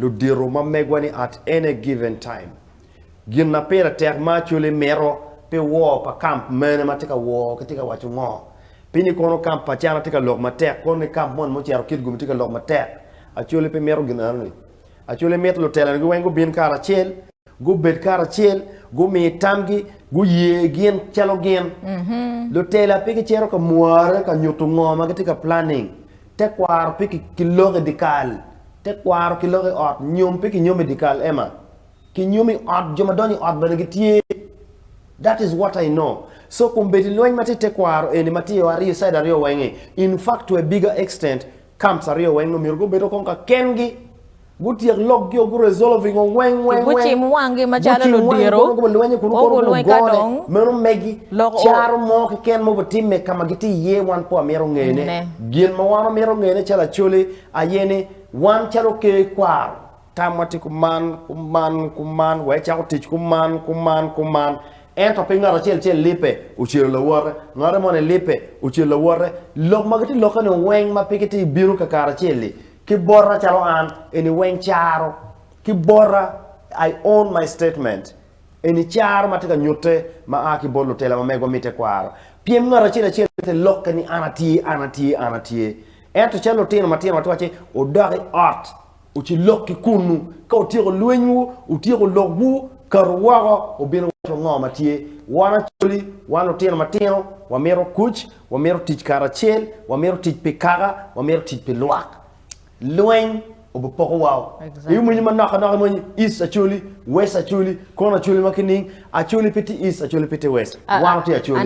ludito ma megwa ni at any given time gin ma pire tek ma Acholi mito pi woo pa camp mene ma tye ka woo ki tye ka waco ngo. Pi ni kono camp pa Acana tye ka lok matek kono ni camp moni mucito Kitgum tye ka lok matek Acholi pe mito gin eno ni. Acholi mito lutela ni weng gubin karacel gubed karacel gumi tamgi guye gin calo gin. Lutela pe gicito ka mware ka nyuto ngo ma gitye ka planning. Tekwaro pe kiloko i dyekal, tekwaro kiloko i ot, nyom pe kinyomo i dyekal Emma. Kinyomo i ot, jo ma donyo i ot bene gitye. That is what I know. So kombeddi lweny ma tye i tekwaro eni ma tye i side aryo weng-ngi, in fact to a bigger extent, camps aryo weng omyero gubedo kong ka kengi, gutyek lokgi-o, gu resolving-o weng weng weng. Gucim wanggi macalo Gucim wanggi ludiro, kono gulwenyo kunu ko kono gulweny ka gugone. dong Meno megi lok o. caro mo keken ma obitimme ka ma gitye iye wan pe wamito ngene. Ne. Gin ma wan wamito ngene calo Acholi aye ni wan calo ker kwaro tamwa tye kuman, kuman, kuman, wa ecako tic kuman, kuman, kuman. Ento pe ngat acel acel libbe ocelo lawote, ngate moni libbe ocelo lawote. Lok ma gitye lokke-ni weng ma pe gitye bino kakare acel-li ki bota calo an eni weng caro ki bota I own my statement eni caro ma tye ka nyutte ma a ki bot lutela ma megwa me tekwaro. Pyem ngat acel acel te lokke ni an atye, an atye, an atye. Ento calo lutino matino ma tye wacci wudok i ot Wucilok ki kunnu. Ka wutyeko lwenywu, wutyeko lokwu, katu woko, wubino waco ngo ma tye. Wan Acholi, wan lutino matino, wamito kuc, wamito tic karacel, wamito tic pi kaka, wamito tic pi lwak. Lweny obipokowa. Iwinyo manok anok iwinyo East Acholi, West Acholi, kono Acholi ma kining, Acholi pe tye East, Acholi pe tye West. Wan watye Acholi.